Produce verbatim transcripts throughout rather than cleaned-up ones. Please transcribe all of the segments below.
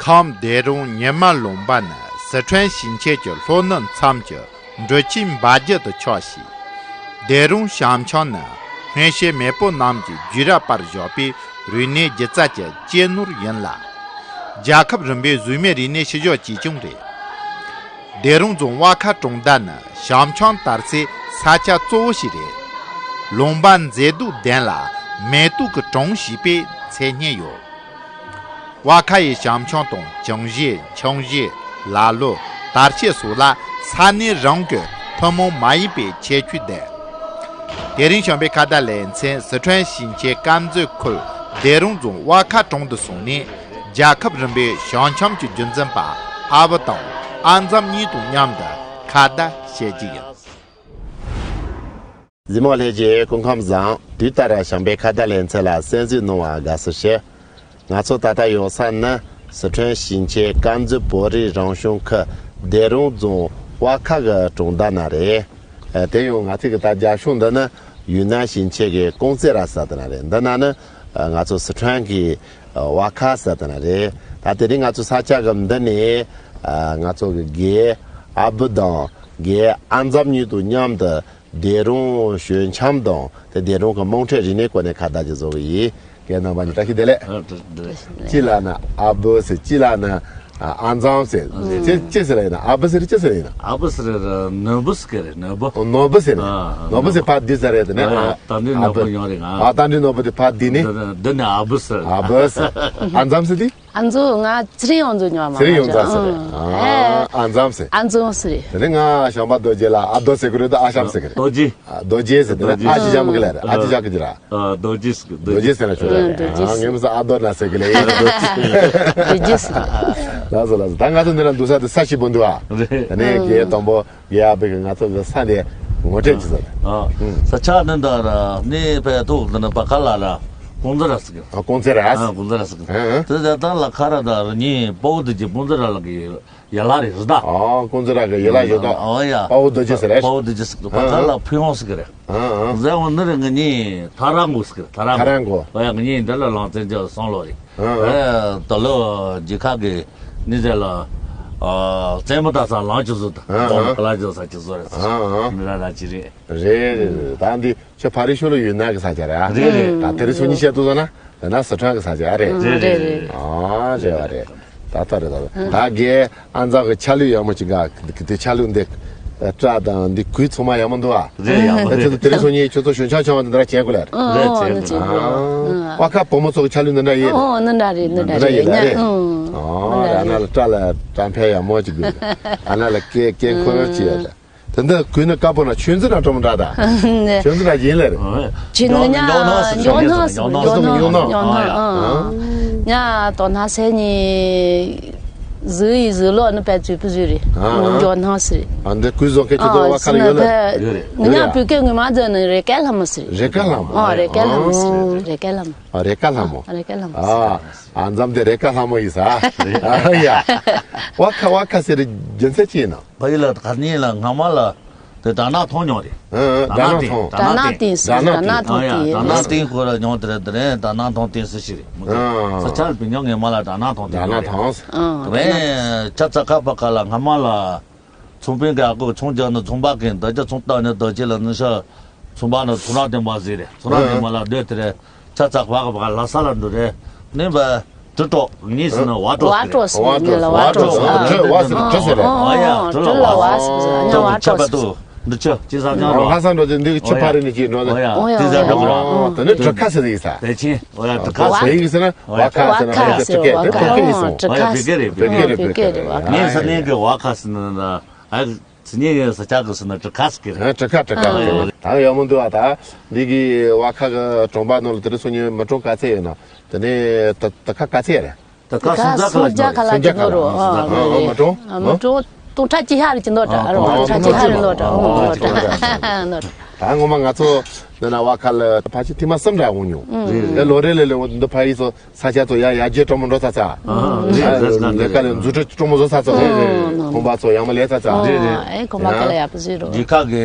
ཁམས་སྡེ་རོང་ཉི་མ་ལུང་པ་ནི་སི་ཁྲོན་ཞིང་ཆེན་གྱི་ལྷོ་ནུབ་མཚམས་ཀྱི་འབྲི་ཆུའི་འབབ་རྒྱུད་དུ་ཆགས་ཤིང་། སྡེ་རོང་བྱང་ཆུབ་ནི་སྔོན་ཆད་མེས་པོ་རྣམས་ཀྱིས་རྒྱུད་རབས་པར་བཞག་པའི་རིག་གནས་སྒྱུ་རྩལ་གྱི་གཅེས་ནོར་ཡིན་ལ། རྒྱལ་ཁབ་རིམ་པའི་གཟུགས་མེད་རིག་གནས་ཤུལ་བཞག་ཅིག་ཀྱང་རེད། སྡེ་རོང་རྫོང་དབར་ཁ་གྲོང་རྡལ་ནི་བྱང་ཆུབ་དར་སའི་ས་ཆ་གཙོ་བོ་ཞིག་རེད། ལུང་པ་མཛེས་སྡུག་ལྡན་ལ་མེ་ཏོག་གི་གྲོང་ཞེས་པའི་མཚན་སྙན་ཡོད། དབར་ཁ་ཡི་བྱང་ཆུབ་དང་ཅང་ཞི། ཆང་ཞི། ལ་ལུ། དར་ཤེ་སོགས་ལ་ས་གནས་རང་གི་ཐུན་མོང་མ་ཡིན་པའི་ཁྱད་ཆོས་ལྡན། དེ་རིང་བྱམས་པའི་ཁ་བརྡ་ལེ་ཚན་སི་ཁྲོན་ཞིང་ཆེན་དཀར་མཛེས་ཁུལ་སྡེ་རོང་རྫོང་དབར་ཁ་གྲོང་དུ་སོང་ནས། རྒྱལ་ཁབ་རིམ་པའི་བྱང་ཆུབ་ཀྱི་རྒྱུན་འཛིན་པ་ཨ་བུ་དང་ཨ་འཛམ་གཉིས་དང་མཉམ་དུ་ཁ་བརྡ་བྱེད་ཀྱི་ཡིན། གཟིགས་མོ་ལྷན་རྒྱས་སྐུ་ཁམས་བཟང་། དུས་ལྟར་བྱམས་པའི་ཁ་བརྡ་ལེ་ཚན་ལ་གསན་གཟིགས་གནང་བར་དགའ་བསུ་ཞུ། ང་ཚོ་ད་ལྟ་ཡོད་ས་ནི་སི་ཁྲོན་ཞིང་ཆེན་དཀར་མཛེས་བོད་རིགས་རང་སྐྱོང་ཁུལ་སྡེ་རོང་རྫོང་དབར་ཁ་གི་གྲོང་རྡལ་ན་རེད། ཨ། དེ་ཡང་ང་ཚོ་གི་ད་རྒྱབ་ཕྱོགས་འདི་ནི་ཡུན་ནན་ཞིང་ཆེན་གྱི་ཀོང་ཙེ་ར་ཟེར་དེ་ན་རེད། འདི་ན་ནི་ང་ཚོ་སི་ཁྲོན་གྱི་དབར་ཁ་ཟེར་དེ་ན་རེད། ད་དེ་རིང་ང་ཚོ་ས་ཆ་གི་འདི་ནས་ང་ཚོ་གི་རྒན་ཨ་བུ་དང་རྒན་ཨ་འཛམ་གཉིས་དང་མཉམ་དུ་སྡེ་རོང་ཞོལ་འཆམ་དང་དེ་སྡེ་རོང་གི་དམངས་ཁྲོད་རིག་གནས་སྐོར་ནས་ཁ་བརྡ་ཅིག་བཟོ་གི་ཡིན། རྒན་རྣམ་པ་གཉིས་བཀྲ་ཤིས་བདེ་ལེགས། ཨ། བཀྲ་ཤིས་བདེ་ལེགས། གཅིག་ལ་ནི་ཨ་བུ་ཟེར། གཅིག་ལ་ནི་ཨ་འཛམ་ཟེར། ཨ། ཅི་ཅི་ཟེར་ཡིན་ན། ཨ་བུ་ཟེར་ཅི་ཟེར་ཡིན་ན། ཨ་བུ་ཟེར་ནོར་བུ་ཟེར་གི་རེད། ནོར་བུ། ཨོ། ནོར་བུ་ཟེར་ནི། ཨ། ནོར་བུ་ཟེར་ཕར་འདི་ཟེར་རེད། དེ་ནས། ཨ། ད་འདི་ནོར་བུ་ཡོང་རེད་ང་། ཨ། ད་འདི་ནོར་བུ་དེ་ཕར་འདི་ནི། འདི་ནི་ཨ་བུ་ཟེར། ཨ་བུ་ཟེར། ཨ་འཛམ་ཟེར་དེ། ཨ་འཛོམས། ང་ཚེ་རིང་ཨ་འཛོམས་ཉོ་མ། ཚེ་རིང་ཨ་འཛོམས་ཟེར་རེད། ཨ། ཨ་འཛོམས་ཟེར། ཨ་འཛོམས་ཟེར་རེད། དེ་ནས་ང་བྱམས་པ་རྡོ་རྗེ་ལ་ཨ་རྡོ་ཟེར་གི་རེད། ཨ་ཞང་ཟེར་གི་རེད། རྡོ་རྗེ། ཨ། རྡོ་རྗེ་ཟེར། དེ་ནས་ཨ་ཅི་ཞང་མི་གི་ལ་རེད། ཨ་ཅི་ཞང་གི་ར། ཨ། རྡོ་རྗེ་ཟེར། རྡོ་རྗེ་ཟེར་ན་ཆོག་རེད། རྡོ་རྗེ་ཟེར། ཨ། ང་ངེ་མི་ས་ཨ་རྡོ་ན་ཟེར་གི་ལ་ཡིན། རྡོ་རྗེ་ཟེར། ལགས་སོ་ལགས་སོ། ད་ང་ཚོ་འདི་ལ་འདུག་ས་དེ་ས་ཞིག་པོ་འདུག་ཨ། རེད། དེ་ནས་རྒན་དང་པོ་རྒན་ཨ་བུ་གིས་ང་ཚོ་གི་ས་དེ་ངོ་སྤྲོད་ཅིག་བཟོ། ཨ། ས་ཆ་ནི་འདི་ར་ནི་ཕེ་ཏོ་འདི་ནི་བ་ཀ་ལ་ར་ཀོང་ཙེ་ར་ཟེར་གི། ཨ། ཀོང་ཙེ་ར། ཨ། ཀོང་ཙེ་ར་ཟེར་གི། ཨ། དེ་ད་ལ་ཁ་ར་ད་ར་ནི་པའོ་འདི་ཀྱི་ཀོང་ཙེ་ར་ལ་གི། ཡ་ལ་རེད་ཟེར་ད། ཨོ། ཀོང་ཙེ་ར་གི་ཡ་ལ་ཡོད་དོ། ཨོ་ཡ། དཔའ་བོ་རྡོ་རྗེ་ཟེར་རེད། དཔའ་བོ་རྡོ་རྗེ་ཟེར་གི། ཨ། ཕ་ག་ལ་ཕུན་ཡོང་ཟེར་གི་རེད། ཨ། ཨ། ཟེར་བ་ནི་རེད། ང་གཉིས་ཐ་ར་མགོ་ཟེར་གི་རེད། ཐ་ར་མགོ། ཐ་ར་མགོ། ཨོ་ཡ། ང་གཉིས་འདི་ལ་ལང་ཚན་ཅིག་སོང་ལོ་རེད། ཨ། ཨ། ཨེ། ད་ལོ་རྒྱལ་ཁབ་ཀྱི་ནི་ཟེར་ལ། ཨ། རྩེད་མོ་ད་ས་ལང་ཅིག་བཟོ་ད། ཨ། ཨ། ལང་ཅིག་ས་ཅིག་བཟོ་རེད། ཨ། ཨ། འདི་ར་ར་ཅི་རེད། རེད་རེད་རེད། ད་འདི། ཁྱོད་ཕ་རི་ཤོ་ལོ་ཡུན་ནན་གི་ས་ཆ་རེད་ཨ། རེད་རེད། ད་དེ་རིང་སང་ཉིན་བཤད་དུས་ཙམ་ན་ད་ན་སི་ཁྲོན་གི་ས་ཆ་རེད། རེད་རེད། ཨ། རེད་བ་རེད། ད་ལྟ་རེད་ད། ད་རྒན་ཨ་འཛམ་གི་ཆ་ལུགས་ཡག་མོ་ཅིག་ག་དེ་ཆ་ལུགས་འདི་སྐྲ་དང་འདི་གོས་ཚང་མ་ཡག་མོ་འདུག་ཨ། རེད། ཡག་མོ་རེད། དེ་ཚོ་དེ་རིང་སང་ཉིན་ཁྱོད་ཚོ་ཞོན་ཆང་ཆང་བ་འདི་འདྲ་བྱེད་དགོས་ལ་རེད། རེད། བྱེད་དགོས། ཨ། བ་ཁ་བུ་མོ་ཚོ་གི་ཆ་ལུགས་འདི་འདྲ་ཡིན། ཨོ། འདི་འདྲ་རེད། འདི་འདྲ་རེད། ཡིན་ལ་རེད། ཨོ། ཨ་ན་ལ་སྐྲ་ལ་སྐྲ་ཕན་ཡག་མོ་ཅིག་དགོས། ཨ་ན་ལ་སྐེ་སྐེ་འཁོར་ཅིག་ཡོད་ལ། དེ་འདི་གོས་ནི་དཀར་པོ་ན་ཆོས་འཛིན་ན་གྲོང་འདྲ་ད། ཆོས་འཛིན་ན་ཡིན་ལེ་རེད། ཆོས་འཛིན་ན་ཉོག་སྣང་ཟེར། ཉོག་སྣང་ཟེར། ཉོག་སྣང་། ཉོག་སྣང་། ཨ། ཉ་དོ་ན་སེ་ནི་ཟུ་ཡི་ཟུ་ལོ་ནི་པད་ཚུལ་པུ་ཟུ་རེད། ཨ། ཉོག་སྣང་ཟེར། ཨ། འདི་གོས་བཟོ་མཁན་ཁྱོད་ཚོ་བ་ཁ་ལ་ཡོད་ལེ། ང་ཉ་བོད་སྐད་ངོ་མ་ཟེར་ནི་རེ་ཀ་ལྷ་མོ་ཟེར། རེ་ཀ་ལྷ་མོ། ཨ། རེ་ཀ་ལྷ་མོ་ཟེར། རེ་ཀ་ལྷ་མོ། ཨ། རེ་ཀ་ལྷ་མོ། རེ་ཀ་ལྷ་མོ། ཨ། ཨ་འཛམ་དེ་རེ་ཀ་ལྷ་མོ་ཡིན་ས། ཨ་ཡ། བ་ཁ་བ་ཁ་ཟེར་རྒྱུ་མཚན་ཅི་ཡིན་ནམ། ཕ་ཡུལ་ལ་གར་ཉིན་ལ་སྔ་མ་ལ་དེ་དར་ནག་ཐོང་མྱོང་རེད། ཨ། ཨ། དར་ནག་ཐོང་། དར་ནག་ཐོང་། ཟེར། དར་ནག་ཐོང་། ཨ་ཡ། དར་ནག་ཐོང་ཁོ་ར་མྱོང་དེ་རེད། དེ་རེད། དར་ནག་ཐོང་ཐེངས་སུ་ཞིག་རེད། མི་ཚོ་ཨ། ས་ཆར་བི་ཉོ་ངེ་མ་ལ་དར་ནག་ཐོང་ཐེངས་དར་ནག་ཐོང་། ཨ། དེ་རེད། ཆ་ཚ་ཁ་པ་ཁ་ལ་སྔ་མ་ལ། ཚོང་དཔོན་གྱི་ཨ་ཁུ་ཚོང་རྒྱག་ནི་ཚོང་པ་གིན་བདག་ཅག་ཚོང་བཏང་ནི་བདག་ཅག་ལ་ནི་ཤ། ཚོང་པ་ནི་ཚོང་ར་དེ་མ་ཟིག་རེད། ཚོང་ར་དེ་མ་ལ་སྡོད་དེ་རེད། ཆ་ཚ་བག་བག་ལ་ས་ལ་འགྲོ་རེད། ནི་བ་དྲི་དྲོ་ངས་ཟེར་ན་བ་དྲོ་ཟེར། བ་དྲོ་ཟེར། བ་དྲོ་ཟེར། དྲི་ལ་བ་ཟེར། དྲི་ལ་བ་ཟེར། ཨ་ཡ། དྲི་ལ་བ་ཟེར། ཨ་ཡ། བ་དྲོ་ཟེར། འདི་ཆ་ཅི་ཟ་ཉང་རོ། ལྷ་ས་འགྲོ་དེ་འདི་ཆུ་ཕ་རི་ནི་ཅི་འགྲོ་ནི། ཨ་ཡ། དེ་ཟ་འགྲོ་གི་རོ། དེ་ནི་དྲི་ཁ་ཟེར་ཡིན་ས། དེ་ཆེན། ཨ་ཡ། དྲི་ཁ་ཟེར་ཡིན་ཟེར་ན་བ་ཁ་ཟེར་ན་བ་ཁ་ཟེར། བ་ཁ་ཟེར། ཨ་ཡ། བི་ཀེ་རེད། བི་ཀེ་རེད། བི་ཀེ་རེད། ངས་ས་ནས་གི་བ་ཁ་ཟེར་ན། ཨ། ཚི་ཉིན་ས་ཆ་གི་སུ་ན་དྲི་ཁ་ཟེར་གི་རེད། ཨ། དྲི་ཁ་དྲི་ཁ་ཨ། ཟེར་གི་རེད། ད་ཡག་མོ་འདུག་ཨ། ད་འདི་གི་བ་ཁ་གི་གྲོང་པ་ནང་ལ་དེ་རིང་སང་ཉིན་མི་གྲངས་ག་ཚད་ཡོད་ན། དེ་ནས་ད་ད་ཁ་ག་ཚད་རེད། ད་ཁ་སུམ་བརྒྱ་ཁ་ལ་ཅིག་འདུག་རོ། ཨ། མི་གྲངས་མི་གྲངས་སྟོང་ཕྲག་གཅིག་ཤར་ཅིག་འདུག་ད་རོ། སྟོང་ཕྲག་གཅིག་ཤར་འདུག་ད་རོ། ད་ངོ་མ་ང་ཚོ་འདི་ན་བ་ཁ་ལ་ཕལ་ཆེར་ཐེངས་མ་གསུམ་འདྲ་འོང་མྱོང་། རེད་རེད། ལོ་རེ་ལས་ལས་འོང་འདི་ཕ་ཡིས་སོ། ས་ཆ་ཚོ་ཡ་ཡར་རྒྱས་སྤྲོ་མོ་འགྲོ་ཚ་ཚ། ཨ། རེད་རེད། ལས་ཀ་ལས་འཛུགས་སྐྲུན་སྤྲོ་མོ་བཟོ་ཚ་ཚ། རེད་རེད། ཁང་པ་ཚོ་ཡག་མོ་ལས་ཚ་ཚ། རེད་རེད། ཨེ་ཁང་པ་ཁ་ལ་ཡག་པོ་བཟོས་རོགས། རྒྱལ་ཁབ་ཀྱི་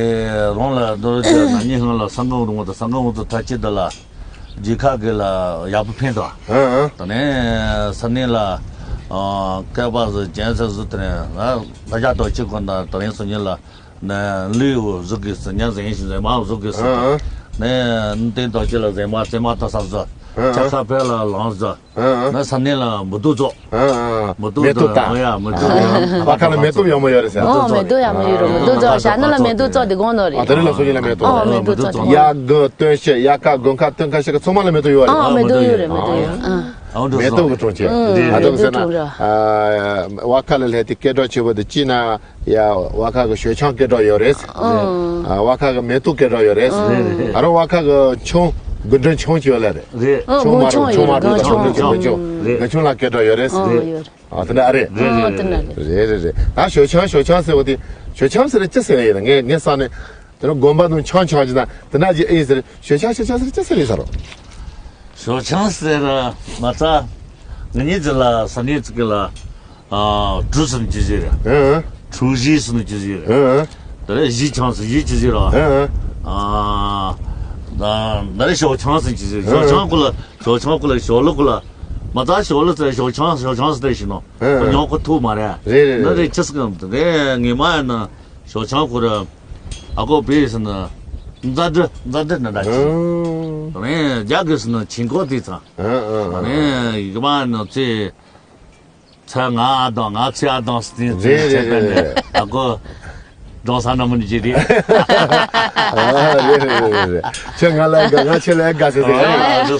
རང་ལ་འདོར་རྒྱུ་ན་ནི་ཧང་ལ་ས་འགང་རུང་བ་དང་ས་འགང་འུ་ཚོ་ཐ་ཆེ་འདི་ལ་རྒྱལ་ཁབ་ཀྱི་ལ་ཡག་པོ་ཕན་ཐོགས། ཨ་ཨ། ད་ནས་ས་གནས་ལ་ ཨ། སྐལ་པ་ཟེར་རྒྱན་ཟེར་ཟེར་དེ་རིང་ལ་ལ་ཞག་དོ་གཅིག་གོ་ན་དེ་རིང་སང་ཉིན་ལ་ནས་ལུས་འོ་གཟུགས་ཀྱི་ཟེར་ཉ་ཟེར་ཡིན་ཞིང་ཟེར་མ་འོ་གཟུགས་ཀྱི་ཟེར་ཨ། ནས་སྟེང་དོ་གཅིག་ལ་ཟེར་མ་ཟེར་མ་ཐོ་ས་ཟེར་ཨ། ཆ་ཁ་ཕེ་ལ་ལང་ཟེར། ཨ། ན་ས་གནས་ལ་མི་འདུག་ཙོག་ཨ། ཨ། མི་འདུག་མེ་ཏོག་ཙོག་ད། ཨོ་ཡ་མི་འདུག་ཨ། ཡ། བ་ཁ་ལ་མེ་ཏོག་ཡོང་མ་ཡོད་རེད་ཟེར། ཨོ་མེ་ཏོག་ཡ་མི་ཡོད་རེད། མི་འདུག་ཙོག་ཞྭ་ནུ་ལ་མེ་ཏོག་ཙོག་དེ་དགོངས་ནོ་རེད། ཨ། དེ་རིང་ལ་སོ་ཡིན་ལ་མེ་ཏོག་ཨོ་མེ་ཏོག་ཙོག་ཡ་གི་སྟོན་ཤེ་ཡ་ཁ་དགོན་ཁ་སྟོན་ཁ་ཤེ་ཁ་ཚང་མ་ལ་མེ་ཏོག་ཡོད་རེད། ཨོ་མེ་ཏོག་ཡོད་རེད། མེ་ཏོག་ཡོད། ཨ། མེ་ཏོག་གི་གྲོང་ཁྱེར། ཨ། ཨ་འདུག་ཟེར་ན། ཨ། བ་ཁ་ལ་ལྷས་དེ་སྐད་གྲགས་ཆེ་བོ་དེ་ཅི་ན། ཡ། བ་ཁ་གི་ཞོ་ཆང་སྐད་གྲགས་ཡོད་རེད། ཨང་། ཨ། བ་ཁ་གི་མེ་ཏོག་སྐད་གྲགས་ཡོད་རེད། ཨང་། ཨ་རོ་བ་ཁ་གི་ཆུང་དགུན་འདྲེན་ཆུང་ཅིག་ཡོད་ལ་རེད། རེད། ཨང་། ཆུང་མ་རུང་ཆུང་མ་རུང་དང་ཆུང་དགུན་ཆུང་དགུན་ཆུང་རེད། དགུན་ཆུང་ལ་སྐད་གྲགས་ཡོད་རེད། ཨང་། རེད། ཡོད་རེད། ཨ། དེ་འདྲ་ཨ་རེད། རེད་ཨང་། དེ་འདྲ་རེད། རེད་རེད་རེད། ད་ཞོ་ཆང་ཞོ་ཆང་ཟེར་བ་དེ་ཞོ་ཆང་ཟེར་ཅི་ཟེར་ཡིན་ངས་ངས་ས་ནས་དེ་རུ་དགོན་པ་དུ་ཆང་ཆང་ཅི་ན་དེ་འདྲ་ཅི་ཨེ་ཟེར། ཞོ་ཆང་ཞོ་ཆང་ཟེར་ཅི་ཟེར་ཡིན་ས་རོ། ཞོ་ཆང་ཟེར་མ་ཚ་ང་གཉིས་ཚེ་ལ་ས་གནས་ཚིག་གི་ལ། ཨ། གྲུ་སུམ་ཅུ་ཟེར། ཨ། གྲུ་བཞི་སུམ་ཅུ་ཟེར། ཨ། ད་རེས་བཞི་ཆང་སུམ་བཞི་ཅུ་ཟེར་ར། ཨ། ཨ། ད་ད་རེས་ཞོ་ཆང་སུམ་ཅུ་ཟེར། ཞོ་ཆང་ཀུ་ལ་ཞོ་ཆང་ཀུ་ལ་ཞོ་ལོ་ཀུ་ལ། མ་ད་ཞོ་ལོ་ཟེར་ཞོ་ཆང་ཞོ་ཆང་ཟེར་ཞིག་ནོ། ཨ། ཉོག་ཀུ་ཐུག་མ་རེད། རེད་རེད་ན་རེད། རེད་ཅི་སི་ཀམ་དུ་རེད། ངེ་མ་ཡིན་ན་ཞོ་ཆང་ཀུ་ར་ཨ་ཀོ་བེ་སི་ན་མཛའ་འབྲེལ་མཛའ་འབྲེལ་ན་འདྲ་ཅི། ཨ། རེད་རྒྱ་གི་སི་ན་ཆིང་ཀོ་དེ་ཚང་། ཨ། ཨ། ཨ། རེད་ཡིག་མ་ཡིན་ན་ཚེ། ཚེ་ང་ཨ་དང་ང་ཚེ་ཨ་དང་སྟེང་རེད་རེད་ཚེ་རེད་པན་རེད། ཨ་ཀོ་འབྲོང་ས་ན་མུ་ནི་ཅི་རེད། ཨ། རེད་རེད་རེད་རེད། ཁྱེད་ང་ལ་དགའ་ང་ཁྱེད་ལ་དགའ་ཟེར་ཟེར་རེད། ཨ། ཞོ་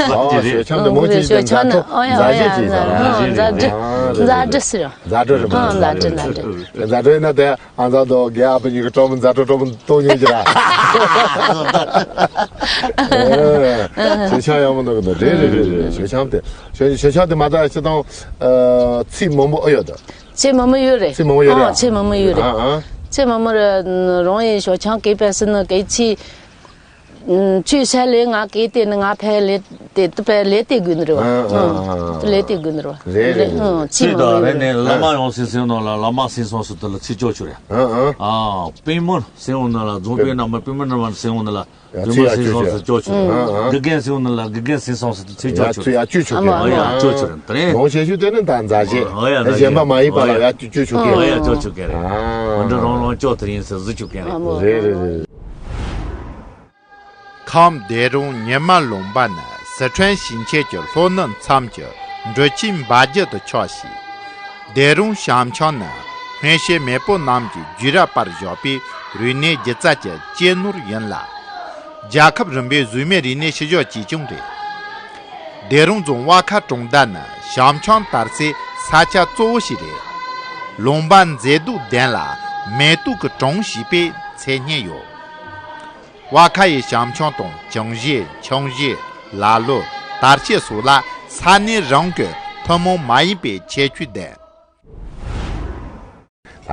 ཆང་དེ་མོ་ཅི་ཞོ་ཆང་ནི་ཨོ་ཡ་ཨོ་ཡ་མཛའ་བརྩེ་ཅི་ཟེར། མཛའ་འབྲེལ་མཛའ་འབྲེལ་ཟེར། མཛའ་འབྲེལ་རེད་མ། ཨ། མཛའ་འབྲེལ་མཛའ་འབྲེལ་མཛའ་འབྲེལ་ན་དེ་ཨ་མཛའ་དོ་རྒྱ་ཨ་ཕ་གཉིས་ཀྱི་གྲོགས་མོ་མཛའ་གྲོགས་གྲོགས་མོ་གཏོང་མྱོང་ཅི་ར། ཞོ་ཆང་ཡག་མོ་འདུག་གི་འདུག་རེད་རེད་རེད་རེད། ཞོ་ཆང་དེ། ཞོ་ཞོ་ཆང་དེ་མ་ད་ཤི་དང་། ཚིག་མང་པོ་ཨེ་ཡོད་དོ། ཚིག་མང་པོ་ཡོད་རེད། ཚིག་མང་པོ་ཡོད་རེད། ཨ། ཚིག་མང་པོ་ཡོད་རེད། ཨ། ཨ། ཚིག་མང་པོ་རེད། རང་ཡིན་ཞོ་ཆང་གས་པས་སི་ནི་གས་ཚིག་ཆུ་ཤ་ལས་ང་གས་དེ་ནི་ང་ཕལ་ལས་དེ་དུ་ཕལ་ལས་དེ་དགོས་ནི་རེད་བ། ཨ། ཨ། ཨ། ལས་དེ་དགོས་ནི་རེད་བ། རེད་རེད། ཨ། ཚིག་མང་པོ་ཡོད་རེད། ལ་མ་ཡོང་སིང་སིང་ནོ་ལ་ལ་མ་སིང་སོང་སི་དུ་ལ་ཚིག་ཅོ་ཆུ་རེད། ཨ། ཨ། ཨ། པིང་མོ་སིང་འོང་ནི་ལ་རྫོང་པའི་ནང་མ་པིང་མོ་ནང་མ་སིང་འོང་ནི་ལ། ཨ། དུ་མ་སིང་སོང་སི་ཅོ་ཆུ། ཨ། ཨ། དགེ་རྒན་སིང་འོང་ནི་ལ་དགེ་རྒན་སིང་སོང་སི་དུ་ཚིག་ཅོ་ཆུ། ཨ། ཡ་ཅོ་ཆུ་ཨ་ཡ་ཅོ་ཆུ་རེད། དེ་རིང་མང་ཆེ་ཤོས་དེ་ནི་ད་མཛའ་བཤེས། ཨ་ཡ་མཛའ་བཤེས། གཞན་པ་མ་ཡིན་པ་ལ་ཡ་ཅོ་ཆུ་ཀེ་རེད། ཨ་ཡ་ཅོ་ཆུ་ཀེ་རེད། ཨ། འདི་རང་རང་ཅོ་དེ་ཡིན་སི་ཟི་ཆུ་ཀེ་རེད། རེད་རེད་རེད། ཁམས་སྡེ་རོང་ཉི་མ་ལུང་པ་ནི་སི་ཁྲོན་ཞིང་ཆེན་གྱི་ལྷོ་ནུབ་མཚམས་ཀྱི་འབྲི་ཆུའི་འབབ་རྒྱུད་དུ་ཆགས་ཤིང་། སྡེ་རོང་ཞང་ཆང་ནི་སྔོན་ཆད་མེས་པོ་རྣམས་ཀྱིས་རྒྱུད་རབས་པར་བཞག་པའི་རིག་གནས་སྒྱུ་རྩལ་གྱི་གཅེས་ནོར་ཡིན་ལ། རྒྱལ་ཁབ་རིམ་པའི་གཟུགས་མེད་རིག་གནས་ཤུལ་བཞག་ཅིག་ཀྱང་རེད། སྡེ་རོང་རྫོང་དབར་ཁ་གྲོང་རྡལ་ནི་ཞང་ཆང་དར་སའི་ས་ཆ་གཙོ་བོ་ཞིག་རེད། ལུང་པ་མཛེས་སྡུག་ལྡན་ལ་མེ་ཏོག་གི་གྲོང་ཞེས་པའི་མཚན་སྙན་ཡོད། དབར་ཁ་ཡི་ཞང་ཆང་དང་ཅང་ཞེ་ཆང་ཞེ་ལ་ལོ་དར་ཤེ་སོགས་ལ་ས་གནས་རང་གི་ཐུན་མོང་མ་ཡིན་པའི་ཁྱད་ཆོས་ལྡན། ད་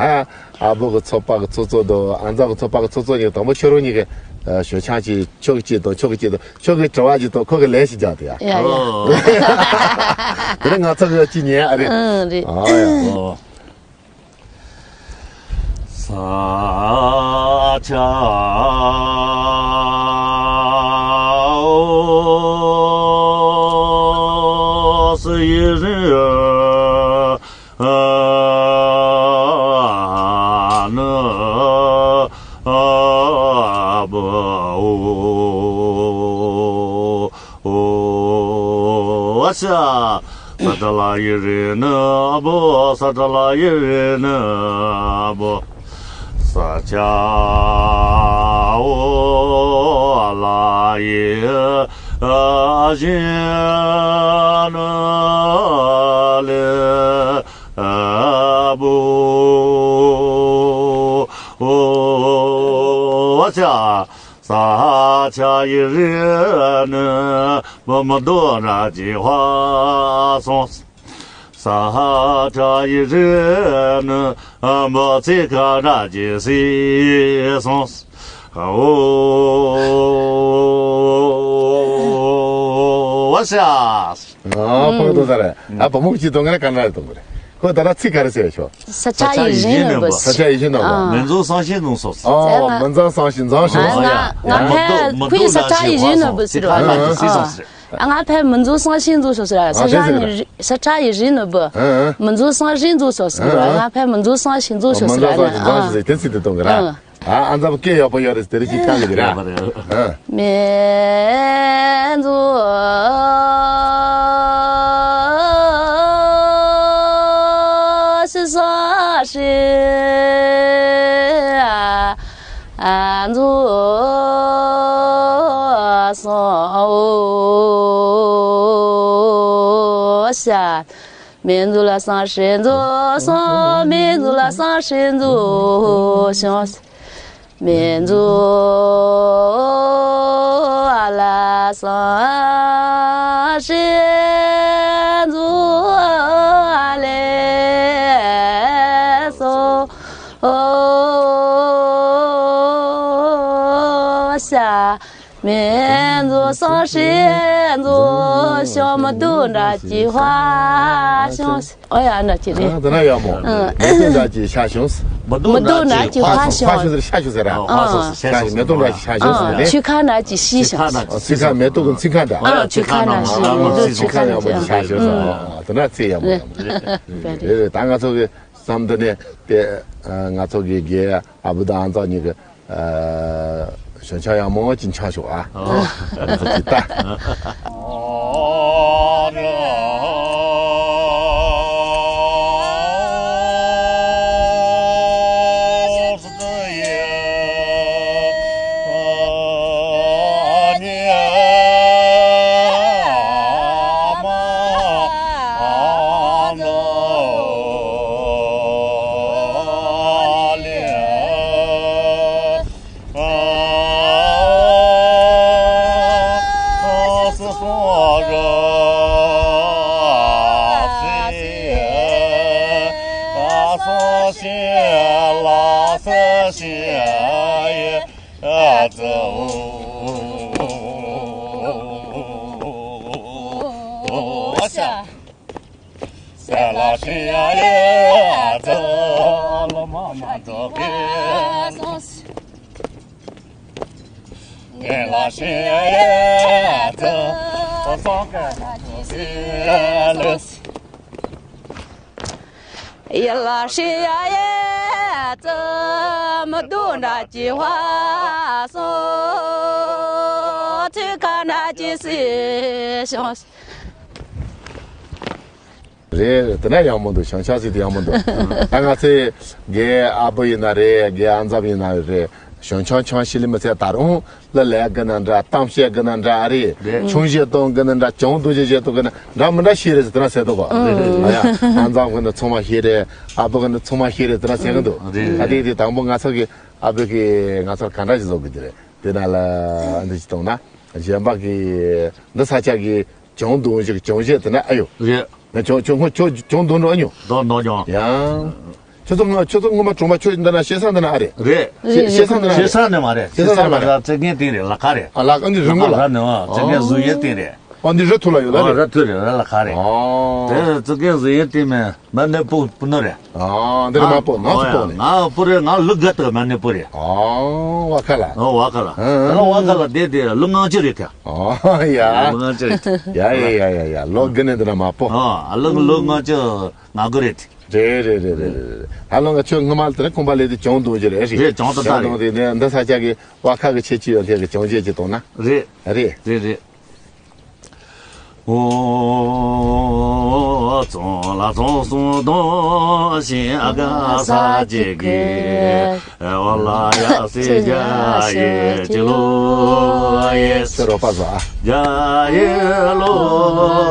ཨ་བོ་གི་ཚོད་དཔག་གི་ཚོད་ཚོད་དོ་ཨ་མཛའ་གི་ཚོད་དཔག་གི་ཚོད་ཚོད་ཉིན་དང་པོ་ཁྱོད་རང་གཉིས་ཀྱི་ཞོ་ཆང་གཅིག་ཁྱོད་ཀྱི་གཅིག་དང་ཁྱོད་ཀྱི་གཅིག་དང་ཁྱོད་ཀྱི་དྲི་བ་གཅིག་དང་ཁོ་གི་ལན་ཞིག་རྒྱག་དེ་ཡ། ཡ་ཡ། དེ་ནས་ང་ཚོ་གི་གཅིག་ཉན་ཨ་རེད། ཨང་རེད། ཨ་ཡ། ཨོ། ས་ཆ་འོ་སི་ཡི་རི་ནི་བོ། ཨོ་ཨོ་ཨོ་ཨ་ཤ། ས་ཏ་ལ་ཡི་རི་ནི་བོ། ས་ཏ་ལ་ཡི་རི་ནི་བོ། ས་ཆ་འོ་ལ་ཡི་ཨ་ཞི་ནི་ལེ་བོ། ཨོ་ཨ་ཤ། ས་ཆ་ཡི་རི་ནི་བོ་མི་དོ་ར་ཇི་ཧ་སོང་། ས་ཆ་ཡི་རི་ནི་བོ་ཚི་ཁ་ར་ཇི་སི་སོང་། ཨོ་ཨ་ཤ། ཨ་ཕག་དོ་ས་རེད། ཨ་བུ་མོ་གཅིག་དོ་ངས་ག་འདྲ་རེད་དོ་གི་རེད། ཁོས་ད་ལྟ་ཚིག་ག་རེ་ཟེར་ཤོག สัจจะ ཡིད་བཞིན་ནོར་བུ། สัจจะ ཡིད་བཞིན་ནོར་བུ། မင်း་རྫོགས་སངས་རྒྱས་རྫོགས་སོ། 哦，门上三星装修。 ང་ང་ཕལ་ཁོ་ཡི་สัจจะ ཡིད་བཞིན་ནོར་བུ་ཟེར་བ་ལ། ང་ཕལ་མི་འཛུལ་སངས་རྒྱས་འཛུལ་ཤོག་ཟེར་བ། สัจจะ ཡིད་བཞིན་ནོར་བུ། མི་འཛུལ་སངས་རྒྱས་འཛུལ་ཤོག་ཟེར་བ། ང་ཕལ་མི་འཛུལ་སངས་རྒྱས་འཛུལ་ཤོག་ཟེར་བ། 门上三星装修 ཟེར་དེ་ཚིག་དེ་གཏོང་གི་ར། ཨ་ཨ་འཛམ་སྐད་ཡག་པོ་ཡོད་རེད། དེ་རིང་ཅིག་བཏང་གི་ར། 面子是啥事啊？俺做啥？我想。 མི་འཛུལ་སངས་རྒྱས་འཛུལ་ཤོག་མི་འཛུལ་སངས་རྒྱས་འཛུལ་ཤོག་མི་འཛུལ་སངས་རྒྱས་འཛུལ་ཤོག 面子上是做小么肚那句话，想哦呀，那去的。 ཨ་དེ་ན་ཡག་མོ། མི་འདུག་འདྲ་གྱི་ཤ་ཞོང་། མི་འདུག་འདྲ་གྱི་ཕ་ཞོང་། ཕ་ཞོང་ཟེར་ཤ་ཞོང་ཟེར་ར། ཨ་ཤ་ཞོང་། མེ་ཏོག་འདྲ་གྱི་ཤ་ཞོང་ཟེར་ནས། ཆུ་ཁ་འདྲ་གྱི་ཤི་ཞོང་། ཨ་ཆུ་ཁ་མེ་ཏོག་གི་ཚིག་ཁ་འདྲ། ཨ་ཆུ་ཁ་འདྲ་ཤི་མི་འདུག་ཆུ་ཁ་ཡག་མོ་གྱི་ཤ་ཞོང་ཟེར། ཨ་དེ་ན་ཚིག་ཡག་མོ་ཡག་མོ། རེད་རེད། ད་ང་ཚོ་གི་བསམ་དུ་ནས་དེ་ང་ཚོ་གི་རྒན་ཨ་བུ་དང་ཨ་ཚོགས་གཉིས་ཀྱི་ཞོན་ཆ་ཡག་མོ་ཅིག་འཆང་ཤོག་ཨ། ཨོ། ཅི་ལྟ། ཡ་ལ་ཤི་ཡ་ཡ་ཙི་མི་འདུག་འདྲ་གྱི་བ་སོ་ཚིག་ཁ་འདྲ་གྱི་སི་ཤོང་། རེད། དེ་ན་ཡག་མོ་འདུག་ཞོན་ཆ་ཟིག་དེ་ཡག་མོ་འདུག་ད་ང་ཚོའི་རྒན་ཨ་བུ་ཡིན་ན་རེད། རྒན་ཨ་འཛབ་ཡིན་ན་རེད། ཞོན་ཆང་ཆང་ཤི་ལི་མི་ཚད་ད་རུང་གླུ་ལེན་གི་ན་འདྲ། གཏམ་བཤད་གི་ན་འདྲ་ཨ་རེད། རེད། ཆུང་བཤད་གཏོང་གི་ན་འདྲ། གྱོང་རྡུང་བཤད་བཤད་གཏོང་གི་ན་འདྲ་མི་འདྲ་ཤི་རེད་ཟེར་དེ་ན་ཟེར་འདུག་ག་ཨ་ཡ་ཨ་འཛབ་གི་ན་ཚང་མ་ཤི་རེད། ཨ་བུ་གི་ན་ཚང་མ་ཤི་རེད་དེ་ན་ཟེར་གི་འདུག་རེད། ཨ་དེ་དེ་དང་པོ་ང་ཚོ་གི་ཨ་བུ་གི་ང་ཚོར་ག་འདྲ་ཞིག་བཟོ་གི་དེ་རེད། དེ་ན་ལ་འདི་ཅི་གཏོང་ན་གཞན་པ་གི་འདི་ས་ཆ་གི་གྱོང་རྡུང་ཞིག་གྱོང་བཤད་དེ་ན་ཨ་ཡོ། རེད། ང་ཁྱོད་ཁྱོད་ཁོ་ཁྱོད་ཁྱོད་འདོན་འགྲོ་ཨ་ཉོ། འདོན་འདོན་ཀྱང་། ཡང་། ཁྱོད་ཚོ་ང་ཁྱོད་ཚོ་ངོ་མ་གྲོང་པ་ཁྱོད་འདི་ན་ཤེས་ས་འདི་ན་ཨ་རེད། རེད། ཤེས་ཤེས་ས་འདི་ན་ཤེས་ས་ནས་མ་རེད། ཤེས་ས་ནས་མ་རེད། བཙན་ངན་སྟེང་རེད། ལ་ཁ་རེད། ཨ་ལ་ཨ་ནི་རི་མགོ་ལ། ལ་ཁ་ནས་ཨ་བཙན་ངན་ཟུར་ཡན་སྟེང་རེད། ཨ་འདི་རི་ཐུ་ལ་ཡོད་ལ། ཨ་རེད། རི་ཐུ་རེད། རི་ལ་ཁ་རེད། ཨ། དེ་བཙན་ངན་ཟུར་ཡན་སྟེང་མེད། མ་ནི་པོ་པོ་ནོ་རེད། ཨ་འདི་རི་མ་པོ་ནང་སུ་པོ་ནི། ང་པོ་རེད། ང་ལུག་ག་ཏག་མ་ནི་པོ་རེད། ཨ་བ་ཁ་ལ། ཨ་བ་ཁ་ལ། ཨ་ད་ལ་བ་ཁ་ལ་དེ་དེ་ལུག་ངང་ཅི་རེད་ཁ། ཨོ་ཡ། ལོ་ལྔ་ཅིག་རེད། ཡ་ཡ་ཡ་ཡ་ཡ། ལོ་དགུ་ནས་འདི་ན་མ་པོ། ཨ་ལོ་ལོ་ལྔ་ཅིག་ང་དགུ་རེད། རེད་རེད་རེད་རེད་རེད། ད་ལོ་ང་ཁྱོད་སྔོན་མ་ལ་དེ་ནས་ཁོང་པ་ལས་དེ་གྱོང་རྡུང་རྒྱུ་རེད། རེད། གྱོང་ད་ད་རེད། རྡུང་དེ་ནས་འདི་ས་ཆ་གི་བ་ཁ་གི་ཆེ་ཆེ་ཡོད་ལྷད་གི་གྱོང་བྱེད་ཅིག་གཏོང་ན། རེད། རེད། རེད་རེད། ཨོ། ཙོང་ལ་ཙོང་སུང་དོང་ཞིང་ཨ་ག་ས་ཅིག་གི་ཨ་བ་ལ་ཡ་སི་རྒྱ་ཡི་ཅི་ལོ་ཡེ། ཤོ་རོ་པ་ཟ། རྒྱ་ཡི་ལོ་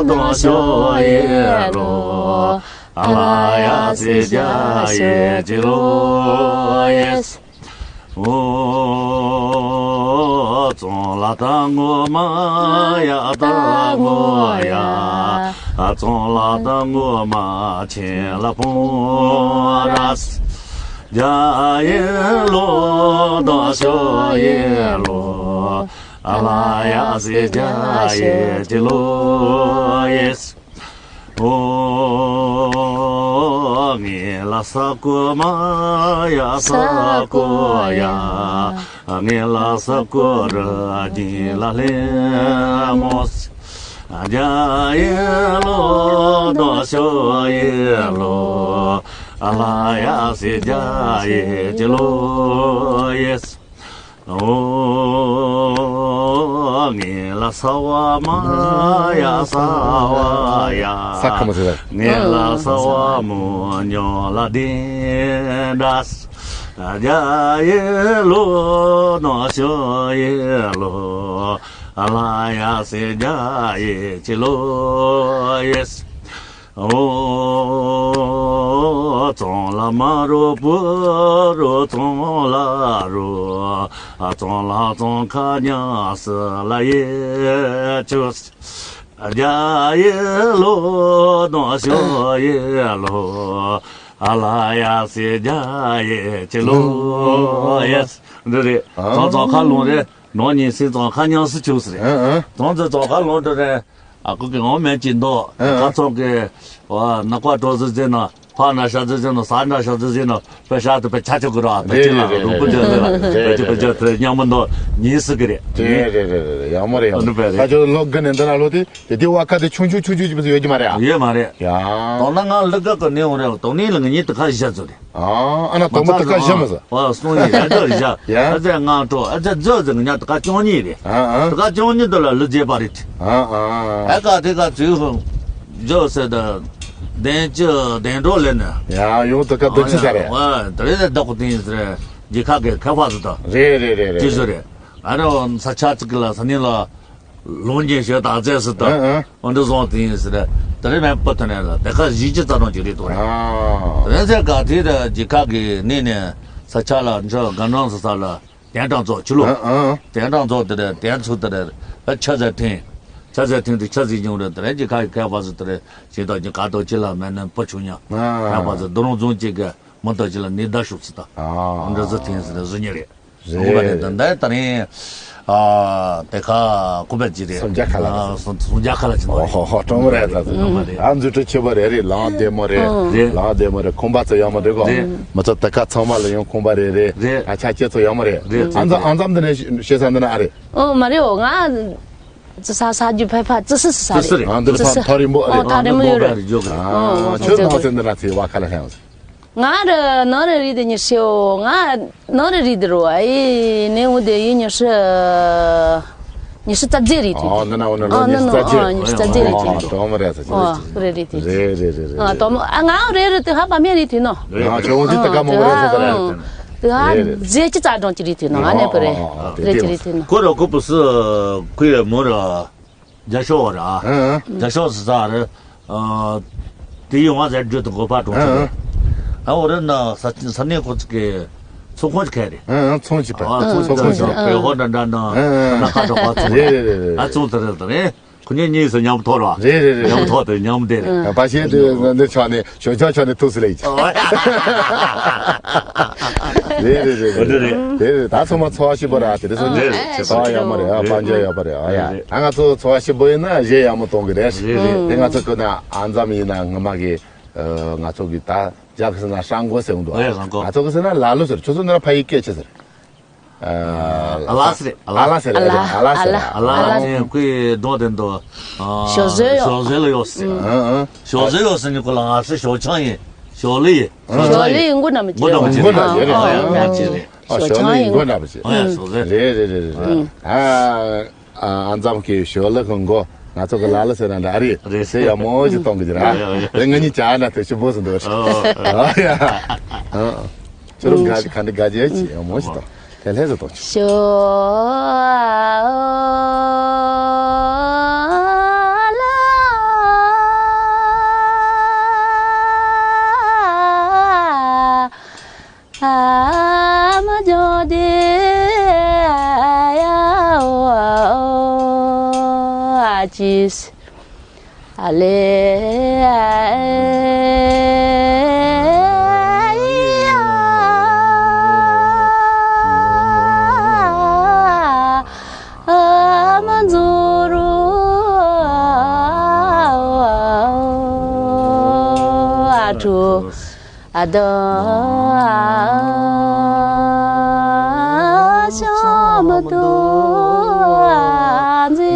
དང་ཤོ་ཡི་ལོ། ཨ་ལ་ཡ་སི་རྒྱ་ཡི་ཅི་ལོ་ཡེ། ཨོ། ཙོང་ལ་ད་ངོ་མ་ཡ་ད་ངོ་ཡ། ཙོང་ལ་ད་ངོ་མ་ཆེན་ལ་ཕུང་ར་སི། རྒྱ་ཡི་ལོ་དང་ཤོ་ཡི་ལོ། ཨ་ལ་ཡ་སི་རྒྱ་ཡི་ཅི་ལོ་ཡེ་སི། ཨོ། ས་ཀོ་མ་ཡ་ས་ཀོ་ཡ། ངེ་ལ་ས་ཀོ་ར་ཉི་ལ་ལེ་མོ། རྒྱ་ཡེ་ལོ་ནོ་ཤོ་ཡེ་ལོ། ལ་ཡ་སེ་རྒྱ་ཡེ་ཅི་ལོ་ཡེ། ཨོ། ངེ་ལ་ས་བ་མ་ཡ་ས་བ་ཡ། ས་ཁ་མ་ཟེར། ངེ་ལ་ས་བ་མོ་ཉོ་ལ་དེ་འདྲ། རྒྱ་ཡེ་ལོ་ནོ་ཤོ་ཡེ་ལོ། ལ་ཡ་སེ་རྒྱ་ཡེ་ཅི་ལོ་ཡེ། ཨོ། ཙོང་ལ་མ་རོ་པུ་རོ་ཙོང་ལ་རོ། ཙོང་ལ་ཙོང་ཁ་ཉ་སི་ལ་ཡེ་ཅུ། རྒྱ་ཡེ་ལོ་ནོ་ཤོ་ཡེ་ལོ། ལ་ཡ་སེ་རྒྱ་ཡེ་ཅི་ལོ་ཡེ། འདི་རེད། ཙོང་ཙོང་ཁ་ལོང་རེད། ནོ་ཉིན་སི་ཙོང་ཁ་ཉ་སི་ཅུ་སི་རེད། ཙོང་ཙི་ཙོང་ཁ་ལོང་དུ་རེད། ཨ་ཁུ་གི་ངོ་མེད་ཅིག་འདུག་ཨ། ཁ་ཚོང་གི་བ་ན་ཀ་ཏོ་ཟི་ཟི་ན་ཕ་ན་ཤ་ཟི་ཟི་ན་ས་འདྲ་ཤ་ཟི་ཟི་ན་པེ་ཤ་དུ་པེ་ཆ་ཆོ་གི་ར་པེ་ཅི་ལ་རེད། རུ་པུ་ཇ་ལེ་ལ་རེད། པེ་ཅི་པེ་ཅི་དེ་ཉམ་མོ་འདུག་ཉིན་སི་གི་རེད། རེད་རེད་རེད་རེད། ཡག་མོ་རེད། ཡག་མོ་རེད། ད་ཅོ་ལོག་གི་ནས་འདི་ན་ལོ་དེ་དེ་དེ་བ་ཁ་དེ་ཆུང་ཆུང་ཆུང་ཆུང་ཅི་པ་ཡོད་ཀྱི་མ་རེད་ཨ། ཡོད་མ་རེད། ཡ། དོ་ན་ང་ལི་ཀ་གི་ནས་འོང་རེད། དོ་ནི་ལ་ང་ཉིད་དུ་ཁ་བཞི་ཚོ་རེད། ཨ་ཨ་ན་དོ་མོ་དུ་ཀ་བཞི་མ་ཟ། ཨ་སོང་ཡི་ཨ་ཙི་བཞི། ཡ། ཨ་ཙི་ལྔ་དྲུག་ཨ་ཙི་ཙི་ཙི་ང་དུ་ཀ་བཅུ་གཉིས་རེད། ཨ་ཨ། དུ་ཀ་བཅུ་གཉིས་དུ་ལ་ལུ་རྗེས་པ་རེད། ཨ་ཨ། ཨ་ཀ་དེ་ཀ་ཙུའི་ཧུ་ཇོ་ཟེར་ད་དན་ཅི་དན་གྲོ་ལེ་ནི། ཡ་ཡོང་དུ་ཀ་དུ་ཅི་ས་རེད། ཨ་དེ་རེད་བདག་པོ་དེ་ཡིན་ཟེར་རྗེས་ཁ་གི་ཁ་ཕ་ཟི་ད། རེད་རེད་རེད་རེད། ཅི་ཟེར་རེད། ཨ་རོ་ས་ཆ་ཙི་ཀི་ལ་ས་ནི་ལ། ལུང་རྒྱུན་ཞོལ་དག་རྫས་སུ་དང་། ཨ་ཨ། འོ་འདི་བཟུང་དེ་ཡིན་ཟེར། དེ་རིང་མེད་པོ་ཐོན་ནས་ལ་དེ་ཁ་གཞིས་ཀྱི་རྩ་དོན་གྱི་རིགས་དོ་རེད། ཨ། དེ་ཚེ་ག་དེ་ར་རྒྱལ་ཁབ་ཀྱི་གནས་ནས་ས་ཆ་ལ་འཇོག་ག་འགྲམ་སུ་ས་ལ་དན་གྲངས་རྫོགས་ཆུ་ལུག་ཨ་ཨ། དན་གྲངས་རྫོགས་དེ་རེད། དན་ཚུགས་དེ་རེད། ཆ་ཟེར་ཐེངས། ཆ་ཟེར་ཐེངས་དེ་ཆ་ཟེར་ཡོང་རེད། དེ་རེད་རྒྱལ་ཁབ་ཀྱི་ཁ་བ་ཟེར་དེ་རེད། ཅིག་དང་ཅིག་ག་དོ་ཅི་ལ་མེད་ན་པོ་ཆུང་ཉག་ཨ། ཁ་བ་ཟེར་དུ་རུང་རྫོང་གཅིག་གི་མི་དོ་ཅི་ལ་ནི་ཟླ་ཤུགས་སུ་དང་། ཨ། འདྲ་ཟེར་ཐེངས་ཟེར་ཟེར་ཉེ་རེད། རེད། ད་ལྟ་ད་རིང་ཨ་དེ་ཁ་ཁོ་པ་ཅི་རེད། སུམ་བརྒྱ་ཁ་ལ་རེད། ཨ་སུམ་སུམ་བརྒྱ་ཁ་ལ་ཅི་ནོ་རེད། ཧོ་ཧོ་ཧོ་གྲོང་མོ་རེད་ད། ཨ་མ་རེད། ཨ་འཛུལ་ཁྲིད་ཆེ་བ་རེད། རེད་ལག་བདེ་མོ་རེད། རེད། ལག་བདེ་མོ་རེད། ཁོམ་པ་ཚོ་ཡག་མོ་རེད་གོ། རེད། མི་ཚོ་དེ་ཁ་ཚང་མ་ལ་ཡང་ཁོམ་པ་རེད་རེད། རེད། ཨ་ཆ་ཁྱེད་ཚོ་ཡག་མོ་རེད། རེད། ཨ་མཚམས་ཨ་མཚམས་འདི་ནས་བཤད་ས་འདི་ན་ཨ་རེད། ཨོ་མ་རེད། འོ་ང་ཙི་ས་ས་རྒྱུ་ཕེ་ཕ་ཙི་སི་སི་ས་རེད། ཙི་སི་རེད། ཨ་འདི་ལ་ཕ་ཕ་རིང་པོ་ཨ་རེད། ཨོ་ཐག་རིང་མོ་ཡོད་རེད། ཨ་ཁྱོད་ནང་ཚན་འདི་ན་ཚེ་བ་ཁ་ལ་ལྷན་ང་ར་ནང་ར་རི་དེ་ཉི་ཤེའོ། ང་ནང་ར་རི་དེ་རོ་ཨེ་ནེ་འུ་དེ་ཡི་ཉི་ཤུ་ཉི་ཤུ་རྩ་བརྒྱད་རེད་དེ། ཨ་ནི་ན་འུ་ནི་ལོ་ཨ་ཉི་ཤུ་རྩ་བརྒྱད། ཨ་ཉི་ཤུ་རྩ་བརྒྱད་རེད་དེ། ཨ་གྲོགས་མོ་རེད་ས་ཨ་ཆེ་རེད་རེད་དེ། རེད་རེད་རེད་རེད། ཨ་གྲོགས་མོ་ཨ་ང་རེ་རེ་དེ་ཧ་པ་མེ་རེད་དེ་ནོ། ཨ་ཁྱོད་འུ་ཅི་ད་ཀ་མོ་རེད་ས་རེད། དེ་ཧ་རེད་རེད། རྗེ་ཅི་ཙ་གྲོང་ཅི་རེད་དེ་ནོ། ཨ་ནེ་པུ་རེད། ཨ་ཨ་རེད་ཅི་རེད་དེ་ནོ། ཁོ་ར་ཁོ་པུ་སི་ཁུ་ཡ་མོ་ར། རྒྱ་ཤོག་བ་ར། ཨ་ཨ། རྒྱ་ཤོག་སི་ས་རེད། ཨ། དེ་ཡོང་བ་ཟེར་རྒྱུ་དང་གོ་པ་གྲོང་ཚོ་རེད། ཨ་འོ་རེད་ན་ས་ས་གནས་ཁོ་ཚོ་གི་ཚོ་ཁོངས་ཀྱི་ཁ་རེད། ཨ་ཨ་ཚོང་བྱེད་པ། ཨ་ཚོང་ཚོ་ཁོངས་ཀྱི་ཁ་རེད། བོད་ཧོ་འདྲ་འདྲ་ན་ཨ་ཨ་ན་ཁ་གྲོགས་པ་ཚོ་རེད། རེད་རེད་རེད། ཨ་ཚོང་དེ་རེད་དེ་རེད། ཁོ་གཉིས་གཉིས་སུ་མཉམ་ཐོག་ར། རེད་རེད་རེད། མཉམ་ཐོག་དེ་མཉམ་བསྡད་རེད། ཨ་པ་ཤེ་དེ་འདི་ཆ་ནས་ཞོ་ཆ་ཆ་ནས་ཐུགས་སུ་ལེགས་ཀྱི། རེད་རེད་རེད་རེད། འོ་དེ་རེད། རེད་རེད། ད་ཚང་མ་འཚོ་བ་སྐྱིད་པོ་ར་དེ་རེད་སོང་ཨ་རེད། རེད། འཚོ་བ་ཡག་མོ་རེད། ཨ་དཔལ་འབྱོར་ཡག་པོ་རེད། ཨ་ཡ། རེད་རེད། ད་ང་ཚོ་འཚོ་བ་སྐྱིད་པོ་ཡིན་ན་གཞས་ཡག་མོ་གཏོང་གི་རེད། རེད་རེད། དེ་ང་ཚོ་ཀུན་ན་ཨ་མཚམས་ཡིན་ན་ངོ་མ་གི་ཨ་ང་ཚོ་གི་ད་རྒྱབ་ཟེར་ན་ཧྲང་གོ་ཟེར་འདུག་ཨ་ཧྲང་གོ། ང་ཚོ་གི་ཟེར་ན་ལ་ལོ་ཟེར། ཁྱོད་ཚོ་ན་ཕ་ཡི་སྐད་ཆ་ཟེར། ཨ་ལ་ཟེར། ཨ་ལ་ཟེར། ཨ་ལ་ཟེར། ཨ་ལ་ཟེར། ཨ་ལ་ཟེར། ཁོའི་གདོང་དེ་འདུག་ཞོ་ཟོས་ཡོད། ཞོ་ཟོས་ལ་ཡོད་ཟེར། ཨ་ཨ། ཞོ་ཟོས་ཡོད་ཟེར་ནི་ཁོ་ལ་ང་ཟེར་ཞོ་ཆང་ཡིན། ཞོ་ལི་ཡིན། ཞོ་ལི་ཡིན། མགོ་ན་མི་བྱེད། མགོ་ན་མི་བྱེད། ཨ་ཨ། ཨ་ཨ། ཞོ་ལི་ཡིན། མགོ་ན་མི་བྱེད། ཨ་ཡ་ཞོ་ཟོས། རེད་རེད་རེད་རེད། ཨ། ཨ་མཚམས་ཀྱི་ཞོ་ལི་གི་མགོ་ང་ཚོ་གི་ལ་ལ་ཟེར་ན་འདྲ་རེད། རེད་ཟེར་ཡ་མོ་ཞིག་གཏོང་གི་ཅི་ར། རེད་ང་གཉིས་ཅག་ན་དེ་ཞིབ་པོ་ཟིན་འདུག་ཨ་ཡ། ཨ་ཁྱོད་རང་ག་ག་འདི་ག་རྗེས་ཀྱི་ཡ་མོ་ཞིག་གཏོང་། དེ་ལྷས་སུ་གཏོང་ཆུ། ཞོ་ལ། ཨ་མ་ཇོ་དེ་ཡ་ཨོ་ཨ་ཅིས་ཨ་ལེ་ཨ་ཡ་ཨ་མ་ཛོ་རོ་ཨ་ཁྲོ། ཨ་ད་ཤ་མི་འདུག་ཨ་འཛི་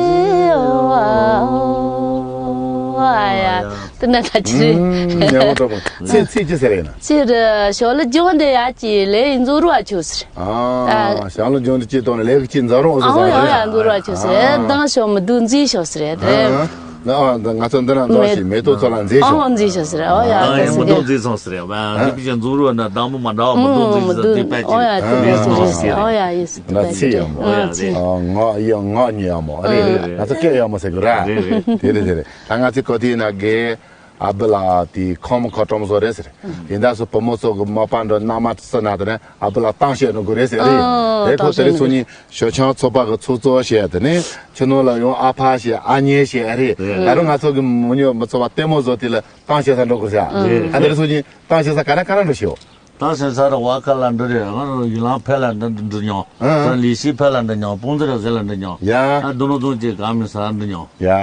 ཨ་ཡ། དེ་ན་ད་ཅི་རེད། ཉེ་མོ་གྲོགས་པོ། ཚེ་ཚེ་ཅི་ཟེར་ཡིན་ན། ཚེ་རེད། ཤོ་ལོ་ལྗོངས་འདི་ཡ་ཅི་ལེ་ཡིན་ཛུ་རུ་བ་ཆུ་ཟེར། ཨ་ཤ་ལོ་ལྗོངས་འདི་ཅི་གཏོང་ལེ་ལེགས་ཅི་འཛུ་རུ་ཨོ་ཟེར་ཨ་ཡ་ཡ་ཛུ་རུ་བ་ཆུ་ཟེར། ཨ་དང་ཤོ་མི་འདུག་འཛི་ཤོ་ཟེར་རེད། ཨ་ང་ཚོ་འདི་རང་འཛོ་ཞིག་མེ་ཏོག་ཚོ་ལ་འཛི་ཤོ། ཨ་འཛི་ཤོ་ཟེར། ཨོ་ཡ་ཨ་ཡ་མི་འདུག་འཛི་སོང་ཟེར་རེད། ཨ་འདི་པི་ཅན་ཛུ་རུ་ན་དང་མོ་མ་འདྲ་བ་མི་འདུག་འཛི་ཟེར་འདི་པད་ཅི་ཨོ་ཡ་ཨ་ཡ་ཨ་ཡ་ཡིན་ཟེར། ང་ཚེ་ཡག་མོ། ཨ་ཡ་ཚེ། ཨ་ང་ཡ་ང་ཉི་ཡག་མོ་ཨ་རེད། རེད་རེད། ང་ཚོ་སྐད་ཡག་མོ་ཟེར་གི་ར། རེད་རེད། དེ་རེད་དེ་རེད། ད་ང་ཚོའི་གོ་ཐིག་ན་དགེ་ཨ་བུ་ལགས་དེ་ཁོམ་ཁོ་ཀྲོམ་བཟོ་རེད་ཟེར། དེ་འདྲ་སོ་བུ་མོ་ཚོ་གི་མོ་པ་འགྲོ་མནའ་མ་བསུ་ན་དེ་ནས་ཨ་བུ་ལགས་གཏམ་བཤད་འགྲོ་དགོས་རེད་ཟེར་རེད། ཨ་རེད་ཁོ་གཏམ་དེ་རེད། བཤད་ཚོ་གཉིས་ཞོ་ཆང་ཚོ་པ་གི་ཚོགས་གཙོ་བཤད་དེ་ནས་ཆུ་ནང་ལ་ཡོང་ཨ་ཕ་བཤད་ཨ་མྱེས་བཤད་རེད། རེད། ད་རུང་ང་ཚོ་གི་མོ་ཉོ་མི་ཚོ་བ་ལྟད་མོ་བཟོ་དེ་ལ་གཏམ་བཤད་ས་འགྲོ་དགོས་ཟེར། རེད། ཨ་དེ་རེད་ཚོ་གཉིས་གཏམ་བཤད་ས་ག་ན་ག་ན་འགྲོ་ཤེའོ། ད་སེམས་ཚར་བ་ཁ་ལ་འདི་རེད། ང་རང་ཡུལ་ལང་ཕེ་ལ་འདི་འདི་འདྲི་མྱོང་། ཨ་ཨ། ད་ལི་ཤི་ཕེ་ལ་འདྲི་མྱོང་། སྤུང་ཙི་ར་ཟེ་ལ་འདྲི་མྱོང་། ཡ། ཨ་འདི་ནོ་ཙུང་ཅིག་ག་མི་ས་འདྲི་མྱོང་། ཡ།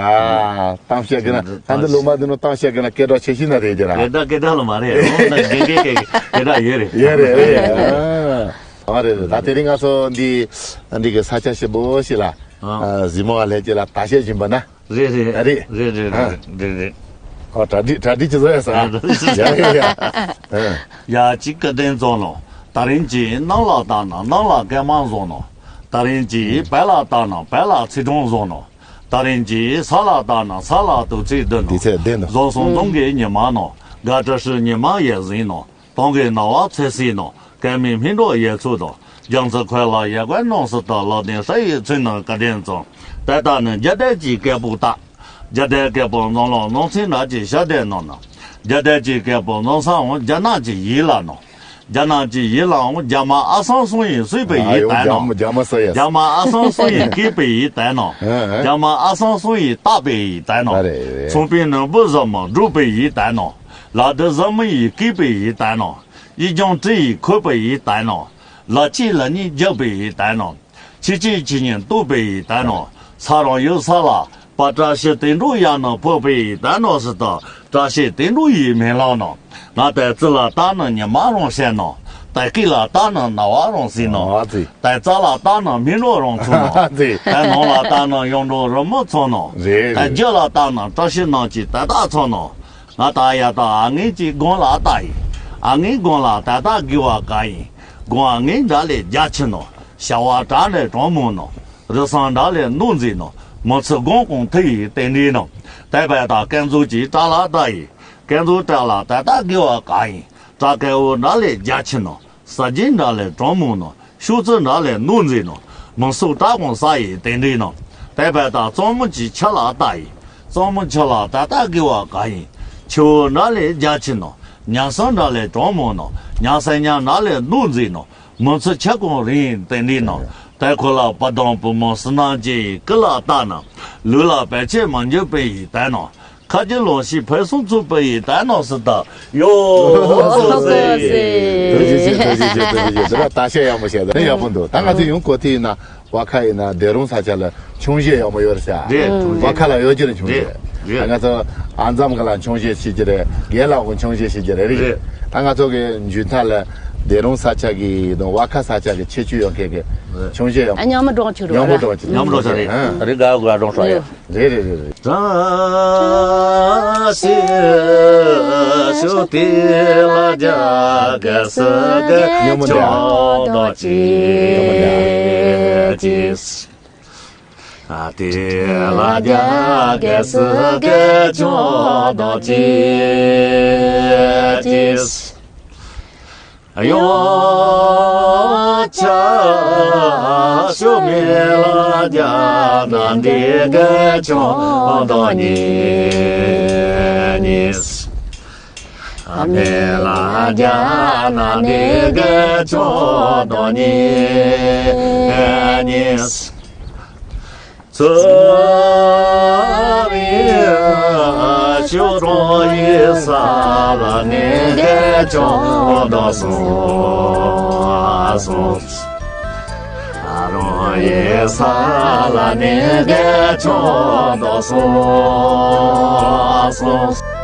གཏམ་བཤད་གི་ན་ད་འདི་ལོ་མ་འདི་ནོ་གཏམ་བཤད་གི་ན་སྐད་གྲགས་ཆེ་ཤི་ན་རེད་ཀྱི་ར། སྐད་གྲགས་སྐད་གྲགས་ལ་མ་རེད། འོ་ན་དགེ་དགེ་སྐད་སྐད་གྲགས་ཡོད་རེད། ཡོད་རེད་ཨེ། ཨ་རེད་རེད། ད་དེ་རིང་ང་ཚོ་འདི་འདི་གི་ས་ཆ་ཞིབ་པོ་ཞིག་ལ་ཨ་གཟིགས་མོ་བ་ལྷན་རྒྱས་ལ་ལྟ་བཤད་བྱིན་པ་ན། རེད་རེད། ཨ་རེད། རེད་རེད། ཨ་རེད་རེད། ཨ་གྲ་སྒྲིག་གྲ་སྒྲིག་ཅི་བཟོ་ཡ་ས། ཨ་གྲ་སྒྲིག་ཅི་བཟོ་ཡ། ཡ་ཡ་ཡ། ཨ། ཡ་གཅིག་སྐལ་ལྡན་ཚོ་ནོ། ད་རིང་གྱི་གནམ་ལ་བལྟས་ན་གནམ་ལ་སྐར་མ་བཟང་ནོ། ད་རིང་གྱི་བལ་ལ་བལྟས་ན་བལ་ལ་ཚེས་གྲངས་བཟང་ནོ། ད་རིང་གྱི་ས་ལ་བལྟས་ན་ས་ལ་དུས་ཚོད་བདུན་ནོ། དུས་ཚོད་བདུན་ནོ། བཟང་སོང་འཛོམས་ཀྱི་ཉི་མ་ནོ། དགའ་སྤྲོ་ཧྲི་ཉི་མ་ཡལ་ཟིན་ནོ། དོན་གྱི་སྣང་བ་ཚེ་སྲིད་ནོ། སྐལ་མེད་སྨིན་གྲོགས་ཡལ་ཚུལ་དང་། རྒྱ་མཚོ་ཁོལ་ལ་ཡལ་གོས་སྣང་སྲིད་དང་། ལག་ལྡན་ས་ཡི་ཚུལ་ནི་སྐལ་ལྡན་ཚོ། དེ་ལྟ་ནི་རྒྱ་དར་གྱི་སྐད་པོ་ལྟ། རྒྱ་དར་སྐད་པོ་འཛོམས་ལོ་ནོར་ཚིག་ནགས་ཀྱི་ཤ་དེ་ནོ་ན། རྒྱ་དར་གྱི་སྐད་པོ་འཛོམས་ས་འོང་རྒྱ་ནག་གི་ཡིག་ལ་ནོ། རྒྱ་ནག་གི་ཡིག་ལའང་རྒྱ་མ་ཨ་སང་སོང་ཡིན་གསུས་པའི་ཡིག་དར་ནོ། རྒྱ་མ་ཨ་སང་སོང་ཡིན་སྐད་པའི་ཡིག་དར་ནོ། རྒྱ་མ་ཨ་སང་སོང་ཡིན་བཏགས་པའི་ཡིག་དར་ནོ། ཚོང་པའི་ནོར་བུ་བཟང་མོ་སྒྲུག་པའི་ཡིག་དར་ནོ། ལ་དུ་བཟང་མོ་ཡིས་བསྐུས་པའི་ཡིག་དར་ནོ། ཡིག་རྒྱང་བྲིས་ཡིས་ཁོད་པའི་ཡིག་དར་ནོ། ལ་གཅིག་ལ་གཉིས་རྒྱག་པའི་ཡིག་དར་ནོ། ཆི་ཆི་ཆི་ཉིན་གཏུག་པའི་ཡིག་དར་ནོ། ས་རང་ཡུལ་ས་ལ་པ་བཀྲ་ཤིས་དུད་འགྲོ་ཡར་ནང་ཕོག་པའི་ཡིག་དར་ནོ་ཟེར་ད། བཀྲ་ཤིས་དུད་འགྲོ་ཡིས་མི་ལང་ནོ། ང་དེ་རྩི་ལ་བལྟས་ན་ཉི་མ་རང་ཤར་ནོ། དེ་སྐེད་ལ་བལྟས་ན་ན་བ་རང་སྲིད་ནོ། ཨ་ཙི། དེ་རྩ་ལ་བལྟས་ན་མི་ནོར་རང་ཚུགས་ནོ། ཨ་ཙི། དེ་ནང་ལ་བལྟས་ན་ཡོང་འགྲོ་རི་མོ་ཚོགས་ནོ། རེད་དེ་རེད། རྒྱུ་ལ་བལྟས་ན་བཀྲ་ཤིས་ནང་གི་དེ་དག་ཚོགས་ནོ། ང་ད་ཡ་ད་ཨ་ངེ་གཅིག་དགོན་ལ་ལྟ་ཡིན། ཨ་ངེ་དགོན་ལ་ད་ལྟ་དགེ་བ་ག་ཡིན། དགོན་ཨ་ངེ་འདྲ་ལས་རྒྱ་ཆེ་ནོ། བྱ་བ་གྲ་ལས་གྲོང་མོ་ནོ། རི་སང་འདྲ་ལས་ནོར་འཛིན་ནོ། མི་ཚེ་དགོན་གོང་ཐུག་ཡིན་རྟེན་འབྲེལ་ནོ། དེ་བས་ད་སྐལ་རྫོགས་ཀྱི་བྲག་ལ་ལྟ་ཡིན། སྐལ་རྫོགས་བྲག་ལ་ད་ལྟ་དགེ་བ་ག་ཡིན། བྲག་སྐལ་བོ་འདྲ་ལས་རྒྱ་ཆེ་ནོ། ས་རྗེ་འདྲ་ལས་གྲོང་མོ་ནོ། ཤུག་རྩི་འདྲ་ལས་ནོར་འཛིན་ནོ། མི་སུ་བྲག་གོང་ས་ཡི་རྟེན་འབྲེལ་ནོ། དེ་བས་ད་གཙང་མ་གྱི་ཆུ་ལ་ལྟ་ཡིན། གཙང་མ་ཆུ་ལ་ད་ལྟ་དགེ་བ་ག་ཡིན། ཆུ་བོ་འདྲ་ལས་རྒྱ་ཆེ་ནོ། ཉ་སང་འདྲ་ལས་གྲོང་མོ་ནོ། ཉ་སང་ཉ་འདྲ་ལས་ནོར་འཛིན་ནོ། མི་ཚེ་ཆུ་གོང་རིང་རྟེན་འབྲེལ་ནོ། དེ་ཁོ་ལ་བུ་དང་བུ་མོ་བསོད་ནམས་ཅན་ཡི་སྐུ་ལ་ལྟ་ན། ལུས་ལ་བར་ཆད་མ་འགྱུར་པའི་ཡིག་དར་ནོ། ཁ་རྗེ་ལོངས་ཤིག་ཕུན་སུམ་ཚོགས་པའི་ཡིག་དར་ནོ་ཟེར་ད། ཡོ། ཐུགས་རྗེ་ཆེ། ཐུགས་རྗེ་ཆེ། ཐུགས་རྗེ་ཆེ། འདི་ལ་ལྟ་བཤད་ཡག་མོ་བྱས་ད་ཡག་པོ་འདུག་ད་ང་ཚོ་ཡང་གོ་ཐིག་ཡིན་ན་བ་ཁ་ཡིན་ན་སྡེ་རོང་ས་ཆ་ལ་ཆུང་བཤད་ཡག་མོ་ཡོད་རེད་ཤག་རེད། ཆུང་བཤད། བ་ཁ་ལ་ཡོད་ཀྱི་རེད་ཆུང་བཤད། རེད། ད་ང་ཚོ་ཨ་འཛམ་གི་ལ་ཆུང་བཤད་བྱེད་ཀྱི་རེད། རྒན་ལགས་ཀྱི་ཆུང་བཤད་བྱེད་ཀྱི་རེད། རེད། ད་ང་ཚོ་གི་མཇུག་མཐའ་ལ་སྡེ་རོང་ས་ཆ་གི་དང་བ་ཁ་ས་ཆ་གི་ཁྱད་ཆོས་ཡོད་མཁན་གི་ཆུང་བཤད་ཡག་ཨ་མཉམ་མི་སྒྲོག་ཆུ་རུ་ཉམས་མོ་སྒྲོག་ཆུ། ཉམས་མོ་སྒྲོག་ཆུ་རེད། ཨ། རེད་ག་ག་སྒྲོག་ཤོག་ཡ། རེད་རེད་རེད་རེད། བཀྲ་ཤིས་ཤོག་དེ་ལ་རྒྱ་ག་ས་ག་ཉམས་མོ་ཆོག་འདྲ། དོ་ཅི་ཅི། ཨ་དེ་ལ་རྒྱ་ག་ས་ག་ཆོག་དོ་ཅི་ཅི། ཡོ་ཆ་ཤོ་མེ་ལ་རྒྱ་ན་འདི་ག་ཆོག་དོ་ཉི་ཉི། ཨ་མེ་ལ་རྒྱ་ན་འདི་ག་ཆོག་དོ་ཉི་ཉི། ཚུ་བི་ཤུ་རོ་ཡི་ས་ལ་ནི་གེ་ཆོ་དོ་སོ་སོ། ཨ་རོ་ཡི་ས་ལ་ནི་གེ་ཆོ་དོ་སོ་སོ།